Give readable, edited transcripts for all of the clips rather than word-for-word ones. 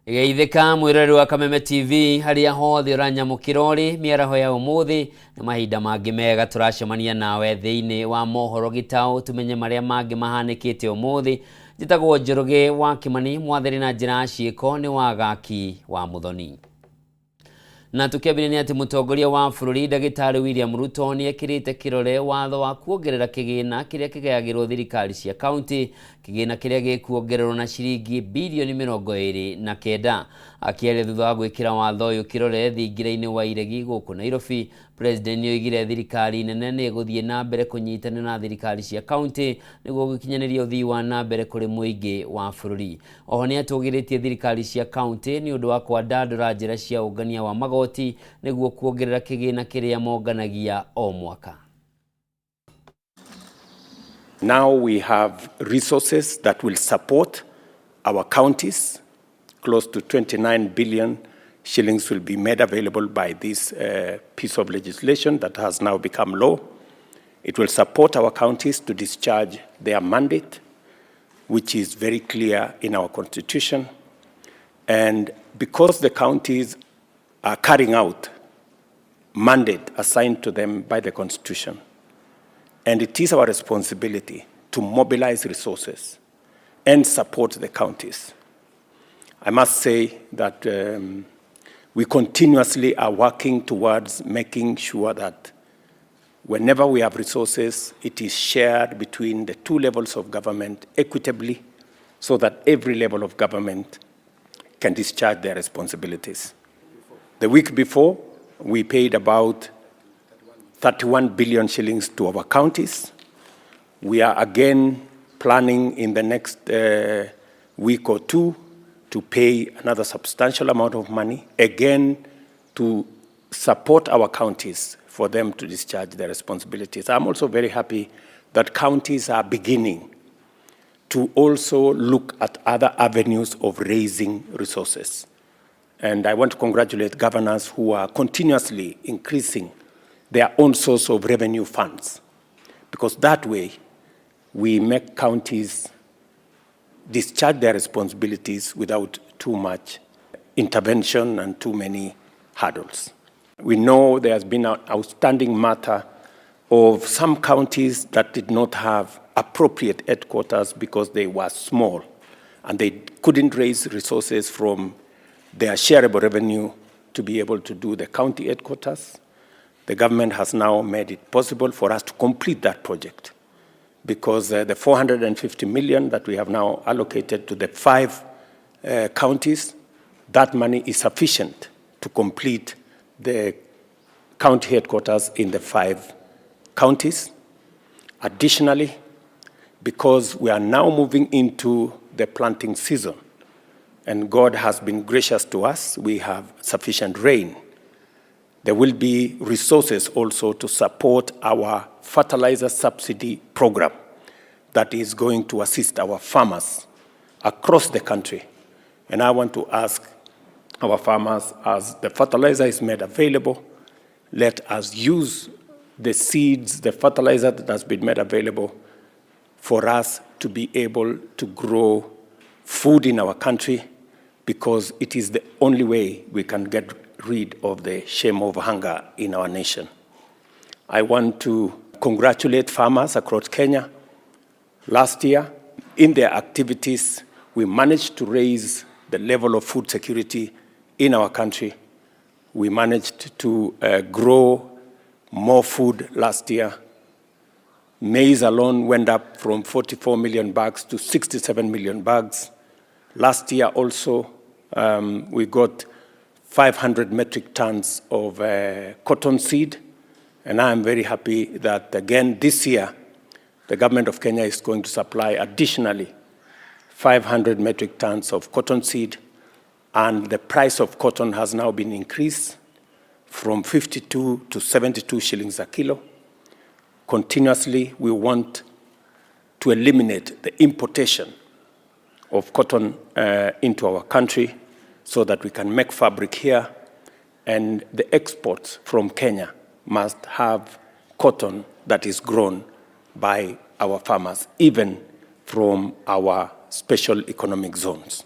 Geithĩka mwĩroreri wa Kameme TV harĩa hothe ũranyamũkĩra ũrĩ mĩaraho ya ũmũthĩ na mahinda mangĩ mega tũracemania nawe thĩinĩ wa mohoro gĩtaũ tumenye marĩa mangĩ mahanĩkĩte ũmũthĩ. Njĩtagwo Njoroge wa Kĩmani, mwathĩrĩ na njĩra ya ciĩko nĩ Wagaki wa Mũthoni. Na tũkĩambĩrĩria nĩ atĩ mũtongoria wa bũrũri ndagĩtarĩ William Ruto nĩ ekĩrĩte kĩrore watho wa kuongerera kĩgĩna kĩrĩa kĩgayagĩrwo thirikari cia kaunti, kĩgĩna kĩrĩa gĩkuongererwo na ciringi birioni 29. Akĩaria thutha wa gwĩkĩra watho ũyũ kĩrore thingira-inĩ wa Iregi gũkũ Nairobi, President nĩoigire thirikari nene nĩ ĩgũthiĩ na mbere kũnyitanĩra na thirikari cia kaunti nĩguo gũkinyanĩria ũthii wa na mbere kũrĩ mũingĩ wa bũrũri. Oho nĩatũgĩrĩtie thirikari cia kaunti nĩ ũndũ wa kwandandũra njĩra cia ũngania wa magoti nĩguo kuongerera kĩgĩna kĩrĩa monganagia o mwaka. Now we have resources that will support our counties. Close to 29 billion shillings will be made available by this piece of legislation that has now become law. It will support our counties to discharge their mandate, which is very clear in our constitution. And because the counties are carrying out mandate assigned to them by the constitution, and it is our responsibility to mobilize resources and support the counties. I must say that we continuously are working towards making sure that whenever we have resources, it is shared between the two levels of government equitably so that every level of government can discharge their responsibilities. The week before, we paid about 31 billion shillings to our counties. We are again planning in the next week or two to pay another substantial amount of money, again to support our counties for them to discharge their responsibilities. I'm also very happy that counties are beginning to also look at other avenues of raising resources. And I want to congratulate governors who are continuously increasing their own source of revenue funds, because that way we make counties discharge their responsibilities without too much intervention and too many hurdles. We know there has been an outstanding matter of some counties that did not have appropriate headquarters because they were small and they couldn't raise resources from their shareable revenue to be able to do the county headquarters. The government has now made it possible for us to complete that project because the 450 million that we have now allocated to the 5 counties, that money is sufficient to complete the county headquarters in the 5 counties. Additionally, because we are now moving into the planting season, and God has been gracious to us, we have sufficient rain. There will be resources also to support our fertilizer subsidy program that is going to assist our farmers across the country. And I want to ask our farmers, as the fertilizer is made available, let us use the seeds, the fertilizer that has been made available for us to be able to grow food in our country, because it is the only way we can get rid of the shame of hunger in our nation. I want to congratulate farmers across Kenya. Last year, in their activities, we managed to raise the level of food security in our country. We managed to grow more food last year. Maize alone went up from 44 million bags to 67 million bags. Last year also, we got 500 metric tons of cotton seed. And I am very happy that again this year, the government of Kenya is going to supply additionally 500 metric tons of cotton seed. And the price of cotton has now been increased from 52 to 72 shillings a kilo. Continuously, we want to eliminate the importation of cotton into our country so that we can make fabric here, and the exports from Kenya must have cotton that is grown by our farmers, even from our special economic zones.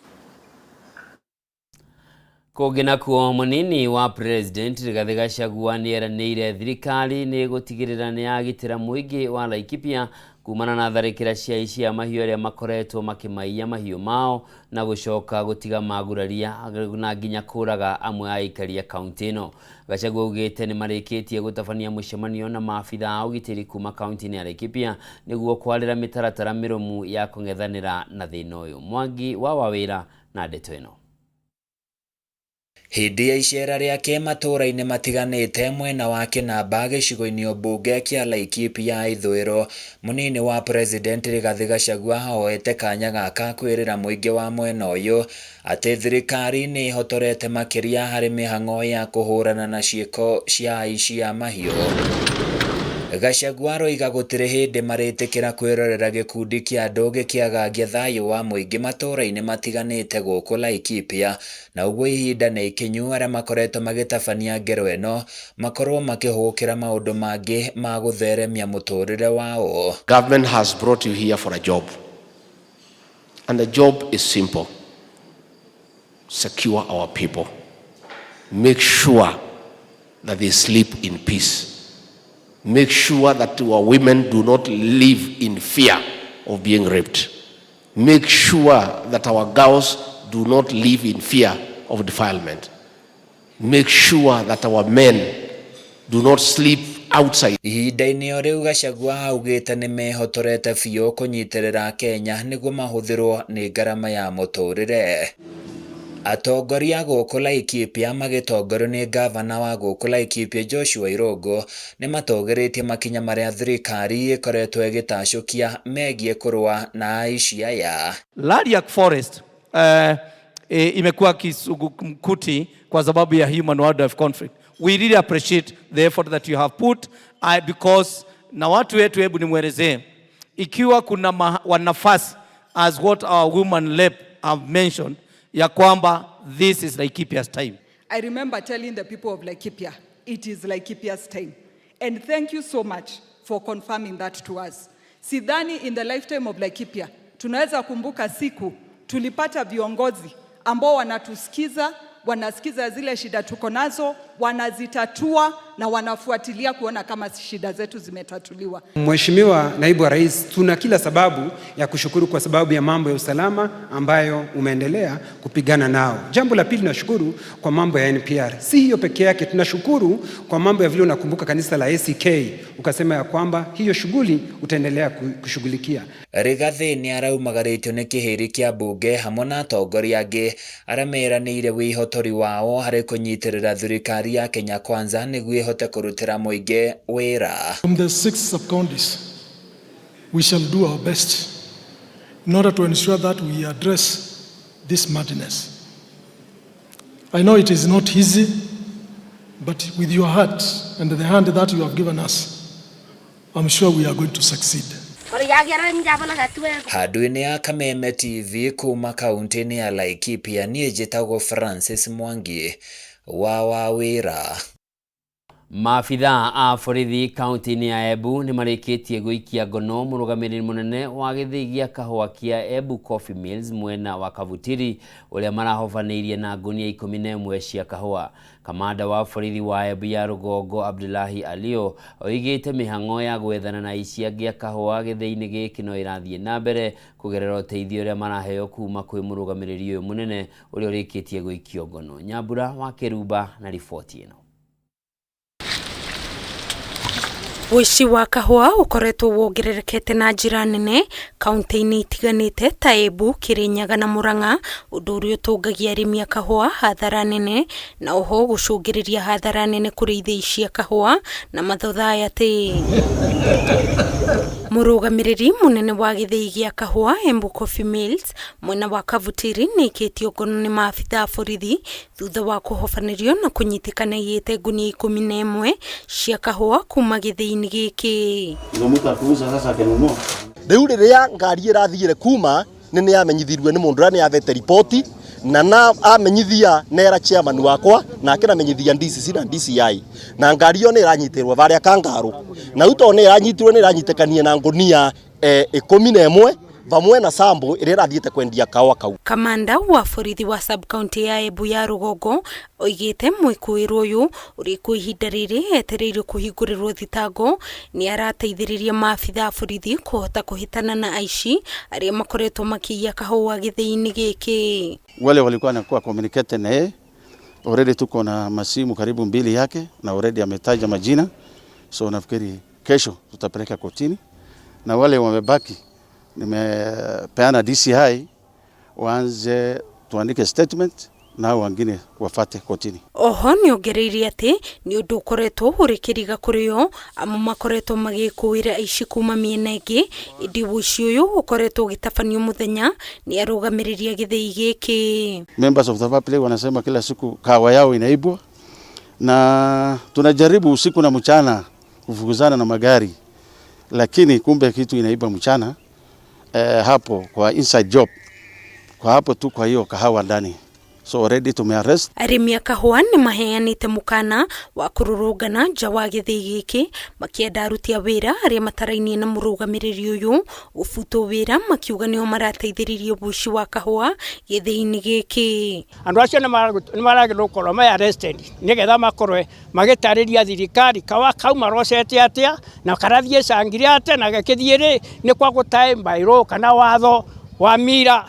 Kũngĩ nakuo, mũnini wa President Rigathĩ Gachagua nĩeranĩire thirikari nĩ gũtigĩrĩra nĩ yagitĩra mũingĩ wa Laikipia kumana na tharĩkĩra cia aici a mahiũ arĩa makoretwo makĩmaiya mahiũ mao na gũcoka gũtiga maguraria na nginya kũraga amwe a aikari a kaunti ĩno. Gachagua augĩte nĩ marĩkĩtie gũtabania mũcemanio na maabitha a ũgitĩri kuma kaunti-inĩ ya Laikipia nĩguo kwarĩra mĩtaratara mĩrũmu ya kũng'ethanĩra na thĩna ũyũ. Mwangi wa Wawĩra na ndeto ĩno. Hĩndĩ ya icera rĩake matũũra-inĩ matiganĩte mwena wa Kĩnamba gĩcigo-inĩ mbunge kĩa Laikipia ya ithũĩro, mũnini wa President Rigathĩ Gachagua oete kanya gaka kwĩrĩra mũingĩ wa mwena ũyũ atĩ thirikari nĩ ĩhotorete makĩria harĩ mĩhang'o ya kũhũrana na ciĩko cia aici a mahiũ. Gachagua aroiga gũtirĩ hĩndĩ marĩtĩkĩra kwĩrorera gĩkundi kĩa andũ gĩkĩagagia thayũ wa mũingĩ matũũra-inĩ matiganĩte gũkũ Laikipia, na ũguo ihinda nĩ ikinyu arĩa makoretwo magĩtabania ngero ĩno makorwo makĩhũgũkĩra maũndũ mangĩ ma gũtheremia mũtũrĩre wao. Government has brought you here for a job. And the job is simple. Secure our people. Make sure that they sleep in peace. Make sure that our women do not live in fear of being raped. Make sure that our girls do not live in fear of defilement. Make sure that our men do not sleep outside. Ihinda-inĩ o rĩu Gachagua augĩte nĩ mehotorete biũ kũnyitĩrĩra Kenya nĩguo mahũthĩrwo nĩ ngarama ya mũtũrĩre. Atongoria gũkũ Laikipia magĩtongorio nĩ ngavana wa gũkũ Laikipia Joshua Irũngũ nĩ matũgĩrĩtie makinya marĩa thirikari ĩkoretwo ĩgĩtacũkia megiĩ kũrũa na aici aya. Lariak Forest imekuwa kizungumkuti kwa sababu ya human wildlife conflict. We really appreciate the effort that you have put because na watu wetu, hebu nimwelezee ikiwa kuna nafasi as what our woman rep have mentioned ya kwamba this is Laikipia's time. I remember telling the people of Laikipia, it is Laikipia's time. And thank you so much for confirming that to us. Sidhani in the lifetime of Laikipia tunaweza kumbuka siku tulipata viongozi ambao wanatusikiza, wanasikiza zile shida tuko nazo, wanazitatua na wanafuatilia kuona kama shida zetu zimetatuliwa. Mheshimiwa Naibu wa Rais, tuna kila sababu ya kushukuru kwa sababu ya mambo ya usalama ambayo umeendelea kupigana nao. Jambo la pili, tunashukuru kwa mambo ya NPR. Si hiyo peke yake, tunashukuru kwa mambo ya vile unakumbuka kanisa la ACK, ukasema ya kwamba hiyo shughuli utaendelea kushughulikia. Rigathi nĩ araumagarĩtio nĩ kĩhĩri kĩa mbunge hamwe na atongoria angĩ arĩa meranĩire wĩhotori wao harĩ kũnyitĩrĩra thirikari ya Kenya Kwanza nĩguo ĩhote kũrutĩra mũingĩ wĩra. From the 6 sub-counties, we shall do our best in order to ensure that we address this madness. I know it is not easy, but with your heart and the hand that you have given us, I'm sure we are going to succeed. Handũ-inĩ ya Kameme TV kuma kaunti-inĩ ya Laikipia, niĩ njĩtagwo Francis Mwangi wa Wawĩra. Maabitha a borithi kaunti-inĩ ya Embu nĩ marĩkĩtie gũikia ngono mũrũgamĩrĩri mũnene wa gĩthĩi gĩa kahũa kĩa Embu Coffee Mills mwena wa Kabutiri ũrĩa marahobanĩirie na ngunia 11 cia kahũa. Kamanda wa borithi wa Embu ya rũgongo Abdullahi Alio oigĩte mĩhang'o ya gwethana na aici angĩ a kahũa gĩthĩi-inĩ gĩkĩ no ĩrathiĩ na mbere kũgerera ũteithio ũrĩa maraheo kuma kwĩ mũrũgamĩrĩri ũyũ mũnene ũrĩa ũrĩkĩtie gũikio ngono. Nyambura wa Kĩrumba na riboti ĩno. Ũici wa kahũa ũkoretwo wongererekete na njĩra nene kaunti-inĩ itiganĩte ta Embu, Kirinyaga na Murang'a, ũndũ ũrĩa ũtũngagia arĩmi a kahũa hathara nene na oho gũcũngĩrĩria hathara nene kũrĩ ithĩi cia kahũa na mathothayatĩ. Mũrũgamĩrĩri mũnene wa gĩthĩi gĩa kahũa Embu Coffee Mills mwena wa Kabutiri nĩaikĩtio ngono nĩ maabitha a borithi thutha wa kũhobanĩrio na kũnyitĩkana aiyĩte ngunia 11 cia kahũa kuma gĩthĩi-inĩ gĩkĩ. Rĩu rĩrĩa ngari ĩrathiire kuma nĩ yamenyithirio nĩ mũndũ ũrĩa nĩ yathete riboti na amenyithia nera chairman wakwa nake namenyithia DCC na DCI na ngari ĩyo nĩ ĩranyitirwo varia Kangarũ na rĩu tondũ nĩ ĩranyitirwo nĩ ĩranyitĩkania na ngunia 11 Vamwe na sambo ĩrĩa ĩrathiĩte kwendia kawa kau. Kamanda wa borithi wa sub county ya Embu ya rũgongo oigĩte mwĩkũĩrwo ũyũ ũrĩ kwa ihinda rĩrĩ etereire kũhingũrĩrwo thitango nĩ arateithĩrĩria maabitha a borithi kũhota kũhĩtana na aici arĩa makoretwo makĩiya kahũa gĩthĩi-inĩ gĩkĩ. Wale walikuwa wanakuwa communicate na yeye already, tuko na masimu karibu mbili yake na already ametaja majina, so nafikiri kesho tutapeleka kotini, na wale wamebaki nimepeana DCI waanze tuandike statement na wengine wafate kotini. Oho nĩongereire atĩ nĩ ũndũ ũkoretwo ũrĩ kĩriga kũrĩ o amu makoretwo magĩkũĩra aici kuma mĩena ĩngĩ, ĩndĩ ũici ũyũ ũkoretwo ũgĩtabanio mũthenya nĩ arũgamĩrĩri a gĩthĩi gĩkĩ. Members of the public wanasema kila siku kahawa yao inaibwa, na tunajaribu usiku na mchana kufukuzana na magari, lakini kumbe kitu inaiba mchana hapo kwa inside job kwa hapo tu kwa hiyo kahawa ndani, so already tumearrest. Arĩmi a kahũa nĩ maheanĩte mũkana wa kũrũrũngana nja wa gĩthĩi gĩkĩ makĩenda aruti a wĩra arĩa matarainie na mũrũgamĩrĩri ũyũ gũbutwo wĩra, makiuga nĩo marateithĩrĩria ũici wa kahũa gĩthĩi-inĩ gĩkĩ. Andũ acio nĩ maragĩrĩirwo gũkorwo me arrested nĩgetha makorwe magĩtarĩria thirikari kawa kau marocete atĩa na karathiĩ cangire atĩa na gakĩthiĩ rĩ nĩ kwa gũtae mbairũ kana watho wa mira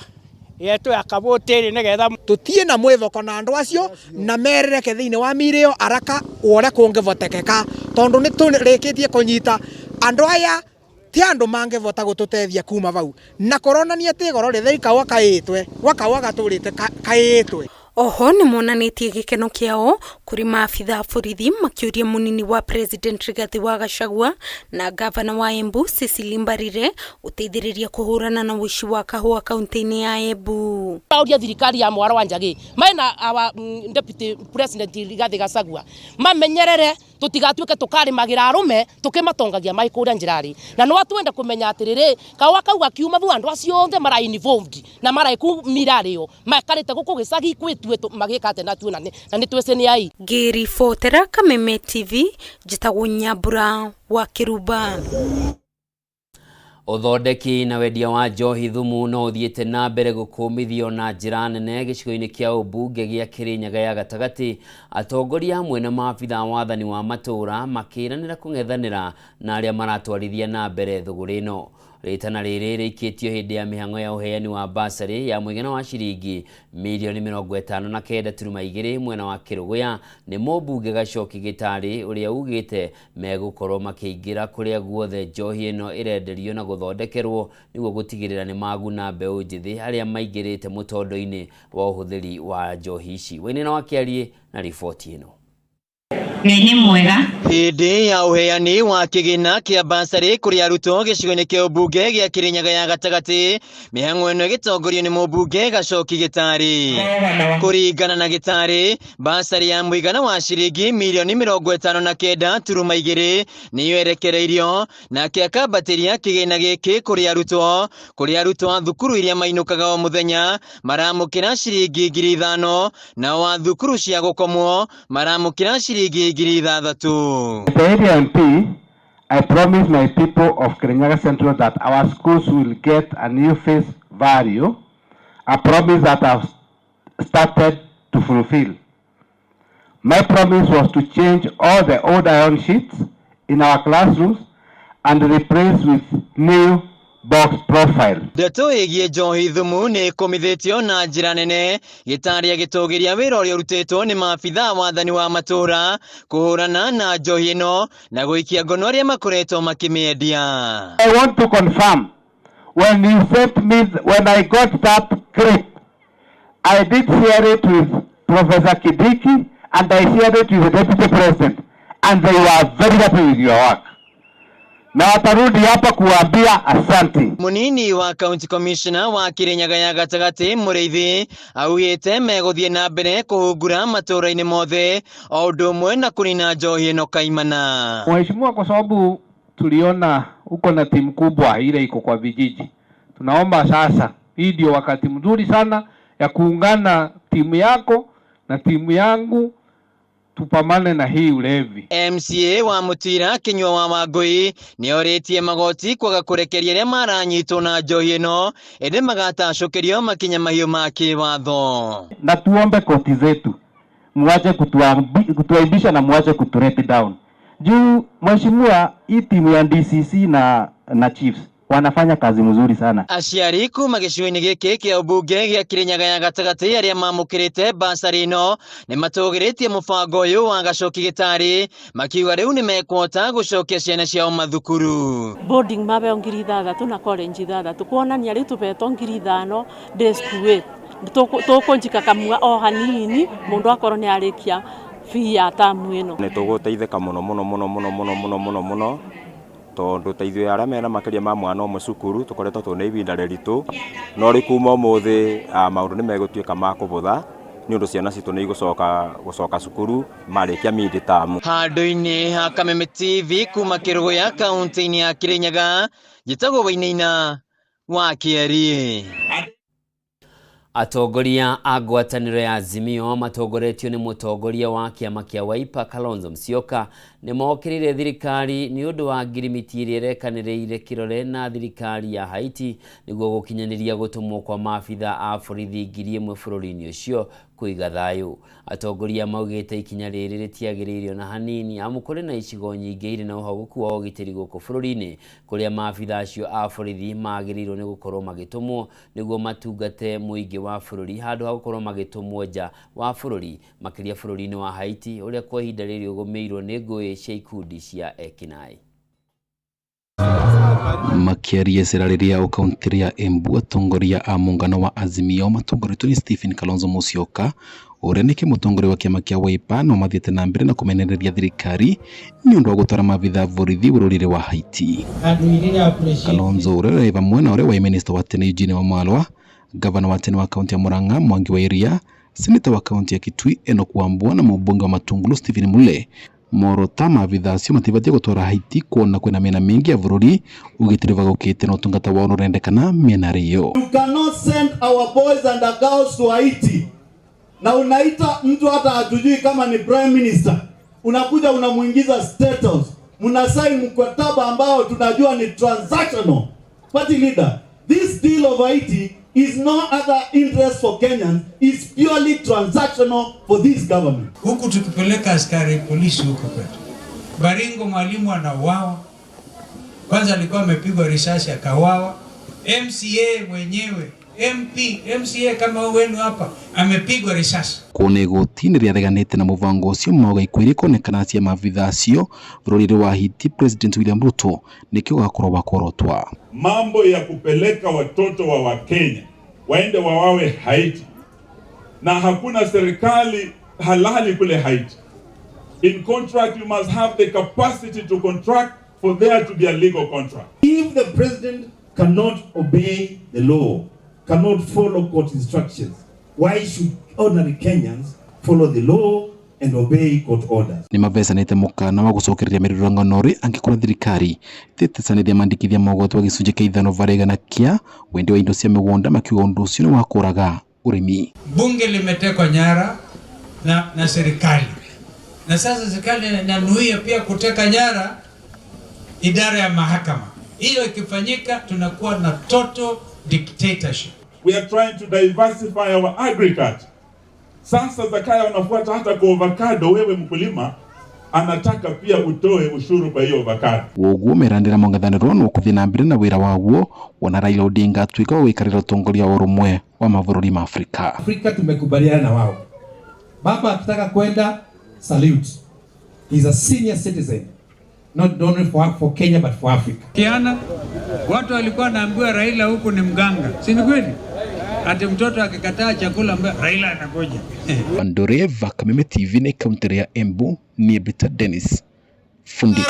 yetu ya kabutiri nigetha tutie na mwithoko na andu acio na merereke thiini wa miri araka uria kungivotekeka tondu ni turikitie kunyita andu aya ti andu mangivota gututethia kuma vau na koronania ti goro rithei kawa kaitwe wakawa gaturite kaitwe. Oho nĩ monanĩtie gĩkeno kĩao kũrĩ maabitha a borithi makĩũria mũnini wa President Rigathi wa Gachagua na gavana wa Embu Cecily Mbarire gũteithĩrĩria kũhũrana na ũici wa kahũa kaunti-inĩ ya Embu. Auria thirikari ya mwaro wa Njagi maina our Deputy President Rigathi Gachagua mamenyerere tutigatuike tukarimagira arume tukimatongagia mai kuria njirari na no twende kumenya atiriri kawa kau gakiuma thu andu acio othe mara involved na mara ku mirario makarite guku gicagi kwitue magikate na tuona na ni twese ni ai. Ngĩribotera Kameme TV njĩtagwo Nyambura wa Kĩrumba. Ũthondeki na wendia wa njohi thumu no ũthiĩte na mbere gũkũmithio na njĩra nene gĩcigo-inĩ kĩa ũmbunge gĩa Kĩrĩnyaga ya gatagatĩ, atongoria hamwe na maabitha a wathani wa matũũra makĩranĩra kũng'ethanĩra na arĩa maratwarithia na mbere thũgũrĩ ĩno. Rĩtana rĩrĩ rĩikĩtio hĩndĩ ya mĩhang'o ya ũheani wa basarĩ ya mũigana wa ciringi mirioni 59.2 mwena wa Kĩrũgũya nĩ mũmbunge Gacoki Gĩtarĩ ũrĩa ugĩte megũkorwo makĩingĩra kũrĩa guothe njohi ĩno ĩrenderio na gũthondekerwo nĩguo gũtigĩrĩra nĩ maguna mbeũ njĩthĩ arĩa maingĩrĩte mũtondo-inĩ wa ũhũthĩri wa njohi ici. Wainĩna wa Kĩariĩ na riboti ĩno. Ngai nĩ mwega. Hĩndĩ ya ũheani wa kĩgĩna kĩa basarĩ kũrĩ arutwo gĩcigo-inĩ kĩa ũmbunge gĩa Kĩrĩnyaga ya gatagatĩ, mĩhang'o ĩno ĩgĩtongorio nĩ mũmbunge Gacoki Gĩtarĩ. Kũringana na Gĩtarĩ, basarĩ ya mũigana wa ciringi mirioni 59.2 nĩyo ĩrekereirio, nake akambatĩria kĩgĩna gĩkĩ kũrĩ arutwo, kũrĩ arutwo a thukuru iria mainũkaga o mũthenya maramũkĩra ciringi 5,000, nao a thukuru cia gũkomwo maramũkĩra ciringi 6,000. The area MP, I promise my people of Kirinyaga Central that our schools will get a new face value, a promise that I've started to fulfill. My promise was to change all the old iron sheets in our classrooms and replace with new box profile. Ndeto ĩgiĩ njohi thumu nĩ ĩkũmithĩtio na njĩra nene, Gĩtarĩ agĩtũgĩria wĩra ũrĩa ũrutĩtwo nĩ maabitha wathani wa matũũra kũhũrana na njohi ĩno na gũikia ngono arĩa makoretwo makĩmĩendia. I want to confirm, when you sent me, when I got that clip, I did share it with Professor Kidiki and I shared it with the Deputy President, and they were very happy with your work. Na watarudi hapa kuambia asante. Munini wa County Commissioner wa Kirinyaga ya gatagatĩ Mũrĩithi augĩte megũthiĩ na mbere kũhungura matũũra-inĩ mothe o ũndũ ũmwe na kũnina njohi ĩno kaimana. Mheshimiwa, kwa sababu tuliona uko na timu kubwa ile iko kwa vijiji, tunaomba sasa, hii ndio wakati mzuri sana ya kuungana timu yako na timu yangu Tupambane na hii ulevi. MCA wa Mutwira Kinyua wa Wangui nĩorĩtie magoti kwaga kũrekeria arĩa maranyitwo na njohi ĩno ĩndĩ magatacũkĩrio makinya mahiũ ma kĩwatho. Na tuombe koti zetu muache kutuaibisha na muache kuturep down. Juu mheshimiwa, hii timu ya DCC na Chiefs wanafanya kazi mzuri sana. Aciari kuma gĩcigo-inĩ gĩkĩ kĩa ũmbunge gĩa Kĩrĩnyaga ya gatagatĩ arĩa mamũkĩrĩte basarĩ ĩno nĩ matũgĩrĩtie mũbango ũyũ wa Gacoki Gĩtarĩ makiuga rĩu nĩ mekũhota gũcokia ciana ciao mathukuru. Boarding mabeo 6,000 na college 6 kuonania rĩu tũbetwo 5,000 days to wait tũkũnjikakamua o hanini mũndũ akorwo nĩ arĩkia fee ya tamu ĩno. Nĩ tũgũteithĩka mũno mũno mũno mũno mũno mũno mũno mũno tondu ta ithuĩ arĩa mena makĩria ma mwana ũmwe cukuru tũkoretwo twĩna ibinda rĩritũ no rĩ kuma ũmũthĩ maũndũ nĩ megũtuĩka ma kũbũtha nĩ ũndũ ciana citũ nĩ igũcoka gũcoka cukuru marĩkia mid term. Handũ-inĩ ha Kameme TV kuma Kĩrũgũya kaunti-inĩ ya Kĩrĩnyaga, njĩtagwo Wainaina wa Kĩeri. Atongoria a ngwatanĩro ya Azimio matongoretio nĩ mũtongoria wa kĩama kĩa Wiper Kalonzo Musyoka nĩ mokĩrĩire thirikari nĩ ũndũ wa ngirimiti ĩrĩa ĩrekanĩrĩire kĩrore na thirikari ya Haiti nĩguo gũkinyanĩria gũtũmwo kwa maabitha a borithi 1,000 bũrũri-inĩ ũcio kũiga thayũ. Atongoria maugĩte ikinya rĩrĩ rĩtiagĩrĩire ona hanini amu kũrĩ na icigo nyingĩ irĩ na ũhagũku wa ũgitĩri gũkũ bũrũri-inĩ kũrĩa maabitha acio a borithi magĩrĩirwo nĩ gũkorwo magĩtũmwo nĩguo matungate mũingĩ wa bũrũri handũ ha gũkorwo magĩtũmwo nja wa bũrũri makĩria bũrũri-inĩ wa Haiti ũrĩa kwa ihinda rĩrĩ ũgũmĩirwo nĩ ngũĩ cia ikundi cia ekinaĩ. Makĩaria icera rĩrĩa kaunti ya Embu atongoria a muungano wa Azimio matongoretio ni Stephen Kalonzo Musyoka ũrĩa nĩkĩ mũtongoria wa kĩama kĩa Wiper no mathiĩte na mbere na kũmenereria thirikari nĩ ũndũ wa gũtwara maabitha a borithi bũrũri-inĩ wa Haiti. Kalonzo ũrĩa ũrĩ vamwe na ũrĩa warĩ minista wa tene Eugene Wamalwa, gavana wa tene wa kaunti ya Murang'a Mwangi wa Iria, seneta wa kaunti ya Kitui Enoch Wambua na mũmbunge wa Matungulu Stephen Mule morota maabitha acio matibatie gũtwara Haiti kuona kwĩna mĩena mĩingĩ ya bũrũri ũgitĩri ũbagũkĩte na ũtungata wao nĩũrendekana mĩena ĩyo. You cannot send our boys and our girls to Haiti. Na unaita mtu hata hatujui kama ni prime minister, unakuja unamuingiza status, mnasaini mkataba ambao tunajua ni transactional. Party leader, this deal of Haiti is no other interest for Kenyans, is purely transactional for this government. Huku tukipeleka askari polisi huko kwetu Baringo, mwalimu anauawa, kwanza alikuwa amepigwa risasi akauawa. MCA mwenyewe MP, MCA kama wenu hapa amepigwa risasi. Kuona igoti nĩrĩareganĩte na mũbango ũcio mauga ikuĩrĩ kuonekana cia maabitha acio bũrũri-inĩ wa Haiti President William Ruto nĩkĩo gũgakorwo wakorotwa. Mambo ya kupeleka watoto wa Wakenya waende wawawe Haiti, na hakuna serikali halali kule Haiti. In contract you must have the capacity to contract for there to be a legal contract. If the president cannot obey the law, cannot follow court instructions, why should ordinary Kenyans follow the law and obey court orders? Nĩ mabecanĩte mũkana wa gũcokereria mĩrũrũngano rĩ angĩkorwo thirikari tĩtecanĩria mandĩkithia ma ũgwati wa gĩcunjĩ kĩa 5% kĩa wendia wa indo cia mĩgũnda makiuga ũndũ ũcio nĩ wa kũraga ũrĩmi. Bunge limetekwa nyara na serikali, na sasa serikali inanuia pia kuteka nyara idara ya mahakama. Hiyo ikifanyika tunakuwa na total dictatorship. We are trying to diversify our agriculture. Sasa Zakayo anafuata hata kwa avocado, wewe mkulima anataka pia utoe ushuru kwa hiyo avocado. Woguo meranĩra mũng'ethanĩro no ũkũthiĩ na mbere na wĩra waguo wona Raila Odinga atuĩka wa gũikarĩra ũtongoria wa ũrũmwe wa mabũrũri ma Afrika. Afrika tumekubaliana na wao. Baba akitaka kwenda, salute. He's a senior citizen. Not only for Kenya but for Africa. Kiana, watu walikuwa wanaambiwa Raila huku ni mganga, si ni kweli? Ati mtoto akikataa chakula ambaye Raila anagoja. Ndoreva Kameme TV nĩ kaunti ya Embu, niĩ Peter Dennis Fundi.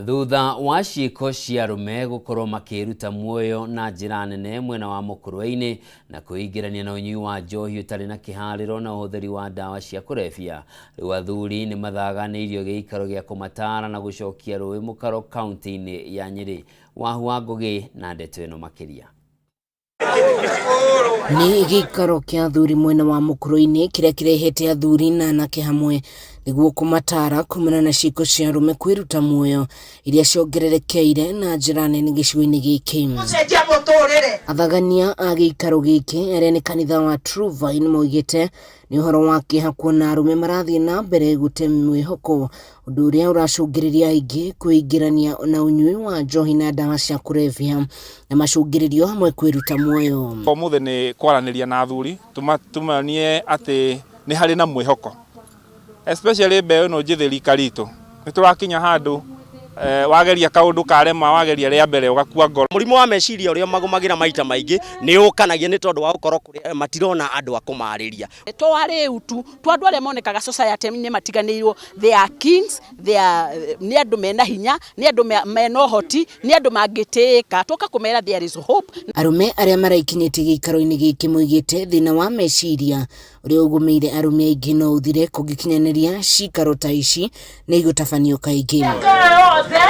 Thutha wa ciĩko cia arũme gũkorwo makĩruta muoyo na njĩra nene mwena wa Mũkũrwe-inĩ na kwĩingĩrania na ũnyui wa njohi ũtarĩ na kĩharĩro na ũhũthĩri wa ndawa cia kũrebia, rĩu athuri nĩ mathaganĩirio gĩikaro gĩa kũmatara na gũcokia rũĩ mũkaro kaunti-inĩ ya Nyĩrĩ. Wahu wa Ngũgĩ na ndeto ĩno makĩria. Nĩ gĩikaro kĩa athuri mwena wa mũkũrũ-inĩ kĩrĩa kĩrehete athuri na anake hamwe nĩguo kũmataara kumana na ciĩko cia arũme kwĩruta muoyo iria ciongererekeire na njĩra nene gĩcigo-inĩ gĩkĩ. Gũcenjia mũtũrĩre. Athagania a gĩikaro gĩkĩ arĩa nĩ kanitha wa True Vine moigĩte nĩ ũhoro wa kĩeha kuona arũme marathiĩ na mbere gũte mwĩhoko ũndũ ũrĩa ũracũngĩrĩria aingĩ kwĩingĩrania na ũnyui wa njohi na ndawa cia kũrebia na macũngĩrĩrio hamwe kwĩruta muoyo. Ũmũthĩ nĩ kwaranĩria na athuri tũmonie atĩ nĩ harĩ na mwĩhoko especially mbeũ ĩno njĩthĩ rika ritũ nĩ tũrakinya handũ eh, wageria kaũndũ karema wageria rĩa mbere ũgakua ngoro. Mũrimũ wa meciria ũrĩa magũmagĩra maita maingĩ nĩ ũkanagia nĩ tondũ wa gũkorwo matirona andũ a kũmarĩria. To arĩu tu to andũ arĩa monekaga society-inĩ matiganĩirwo, they are kings, they are, nĩ andũ mena hinya, nĩ andũ mena ũhoti, nĩ andũ mangĩtĩĩka. Twoka kũmera there is hope. Arũme arĩa maraikinyĩtie gĩikaro-inĩ gĩkĩ moigĩte thĩna wa meciria ũrĩa ũgũmĩire arũme aingĩ no ũthire kũngĩkinyanĩria cikaro ta ici nĩ igũtabanio kaingĩ.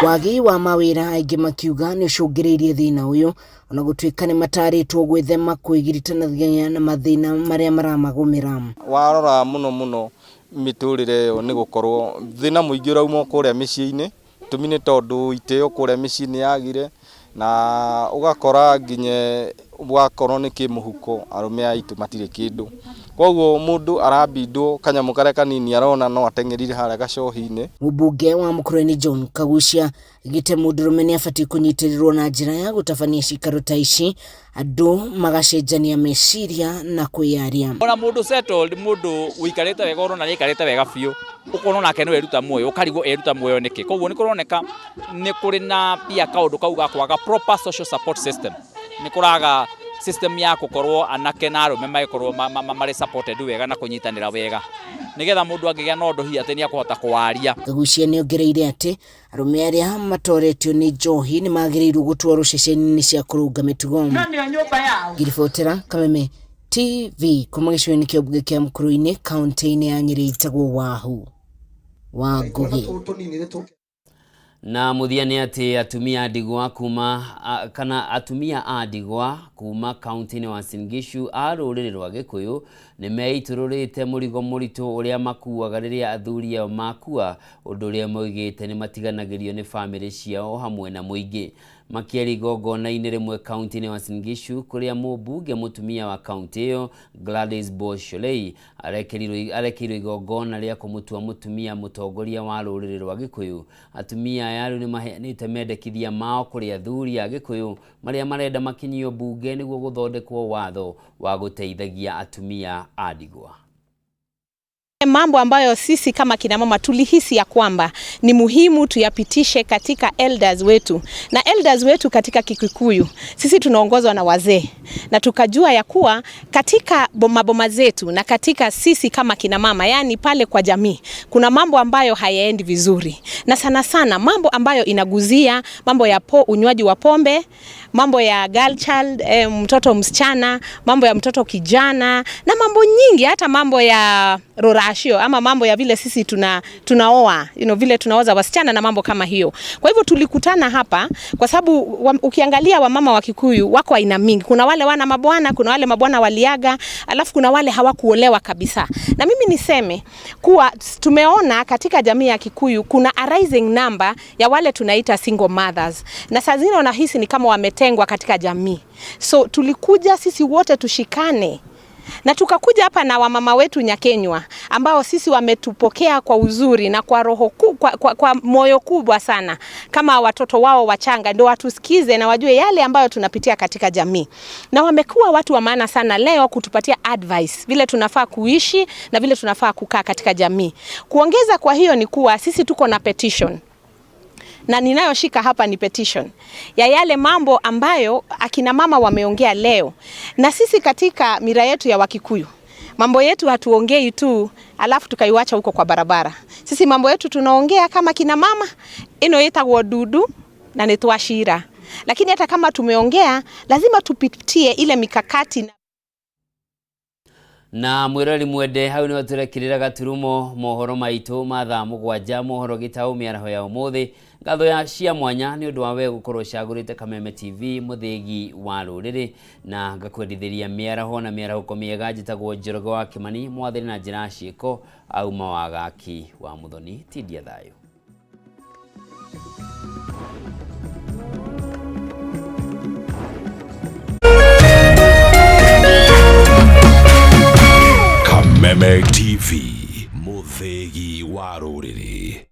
Wagi wa mawĩra aingĩ makiuga nĩ ũcũngĩrĩirie thĩna ũyũ ona gũtuĩka nĩ matarĩtwo gwĩthema kwĩgiritanagia na mathĩna marĩa maramagũmĩra. Warora mũno mũno mĩtũrĩre ĩyo nĩ gũkorwo thĩna mũingĩ ũrauma kũrĩa mĩciĩ-inĩ, gĩtũmi nĩ tondũ itĩo kũrĩa mĩciĩ nĩ yagire na ũgakora nginya wakorwo nĩ kĩmũhuko arũme aitũ matirĩ kĩndũ, koguo mũndũ arabindwo kanyamũ karĩa kanini arona no ateng'erire harĩa gacohi-inĩ. Mũmbunge wa Mukurweini John Kaguchia augĩte mũndũrũme nĩ abatiĩ kũnyitĩrĩrwo na njĩra ya gũtabania cikaro ta ici andũ magacenjania meciria na kwĩyaria. Ona mũndũ settled, mũndũ ũikarĩte wega ũrona nĩ aikarĩte wega biũ, ũkona onake no eruta muoyo, ũkarigwo eruta muoyo nĩkĩ. Koguo nĩ kũroneka nĩ kũrĩ na pia kaũndũ kau ga kwaga proper social support system. Nĩ kũraga system ya gũkorwo anake na arũme magĩkorwo marĩ supported wega na kũnyitanĩra wega, nĩgetha mũndũ angĩgĩa na ũndũ hihi atĩ nĩ akũhota kũwaria. Kaguchia nĩ ongereire atĩ arũme arĩa matoretio nĩ njohi nĩ magĩrĩirwo gũtwarwo ceceni-inĩ cia kũrũnga mĩtugo. Ngĩribotera Kameme TV kuma gĩcigo-inĩ kĩa mbunge kĩa Mukurwe-inĩ kaunti-inĩ ya Nyĩrĩ njĩtagwo Wahu wa Ngũgĩ. Na mũthia nĩ atĩ atumia a ndigwa kuma kana atumia a ndigwa kuma kaunti-inĩ wa Uasin Gishu a rũrĩrĩ rwa Gĩkũyũ nĩ meitũrũrĩte mũrigo mũritũ ũrĩa makuaga rĩrĩa athuri ao makua, ũndũ ũrĩa moigĩte nĩ matiganagĩrio nĩ bamĩrĩ ciao hamwe na mũingĩ. Makĩaria igongona-inĩ rĩmwe kaunti-inĩ ya Uasin Gishu kũrĩa mũmbunge mũtumia wa kaunti ĩyo Gladys Boss Shollei arekeirwo igongona rĩa kũmũtua mũtumia mũtongoria wa rũrĩrĩ rwa Gĩkũyũ. Atumia aya rĩu nĩ maheanĩte mendekithia mao kũrĩ athuri a Gĩkũyũ marĩa marenda makinyio mbunge nĩguo gũthondekwo watho wa gũteithagia atumia a ndigwa. Mambo ambayo sisi kama kina mama tulihisi ya kwamba ni muhimu tuyapitishe katika elders wetu, na elders wetu katika Kikuyu sisi tunaongozwa na wazee, na tukajua ya kuwa katika boma zetu na katika sisi kama kina mama, yani pale kwa jamii, kuna mambo ambayo hayaendi vizuri, na sana sana mambo ambayo inaguzia mambo ya unywaji wa pombe, mambo ya girl child, mtoto msichana, mambo ya mtoto kijana, na mambo nyingi, hata mambo ya rorashio ama mambo ya vile sisi tunaoa, vile tunaoza wasichana na mambo kama hiyo. Kwa hivyo tulikutana hapa kwa sababu ukiangalia wamama wa Kikuyu wako aina mingi. Kuna wale wana mabwana, kuna wale mabwana waliaga, alafu kuna wale hawakuolewa kabisa. Na mimi niseme kuwa tumeona katika jamii ya Kikuyu kuna a rising number ya wale tunaita single mothers. Na saa zingine wanahisi ni kama wametengwa katika jamii. So tulikuja sisi wote tushikane. Na tukakuja hapa na wamama wetu Nyakenywa ambao sisi wametupokea kwa uzuri na kwa roho kwa moyo kubwa sana kama watoto wao wachanga, ndio watusikize na wajue yale ambayo tunapitia katika jamii. Na wamekuwa watu wa maana sana leo kutupatia advice vile tunafaa kuishi na vile tunafaa kukaa katika jamii. Kuongeza kwa hiyo ni kuwa sisi tuko na petition. Na ninayoshika hapa ni petition ya yale mambo ambayo akina mama wameongea leo. Na sisi katika mira yetu ya Wakikuyu, mambo yetu hatuongei tu alafu tukaiwacha huko kwa barabara. Sisi mambo yetu tunaongea kama kina mama, ino yetagwo dudu na ni twashira. Lakini hata kama tumeongea lazima tupitie ile mikakati na na mwirori mwende hau nĩho tũrekĩrĩra gaturumo mohoro maitũ ma thaa mũgwanja mohoro gĩtaũ mĩaraho ya ũmũthĩ. Ngatho ya cia mwanya nĩ ũndũ wa we gũkorwo ũcagũrĩte Kameme TV mũthĩgi wa rũrĩrĩ, na ngakwendithĩria mĩaraho na mĩarahũko mĩega. Njĩtagwo Njoroge wa Kĩmani, mwathani na njĩra ya ciĩko auma wagaki wa Muthoni. Tindia thayũ. Kameme TV, mũthĩgi wa rũrĩrĩ.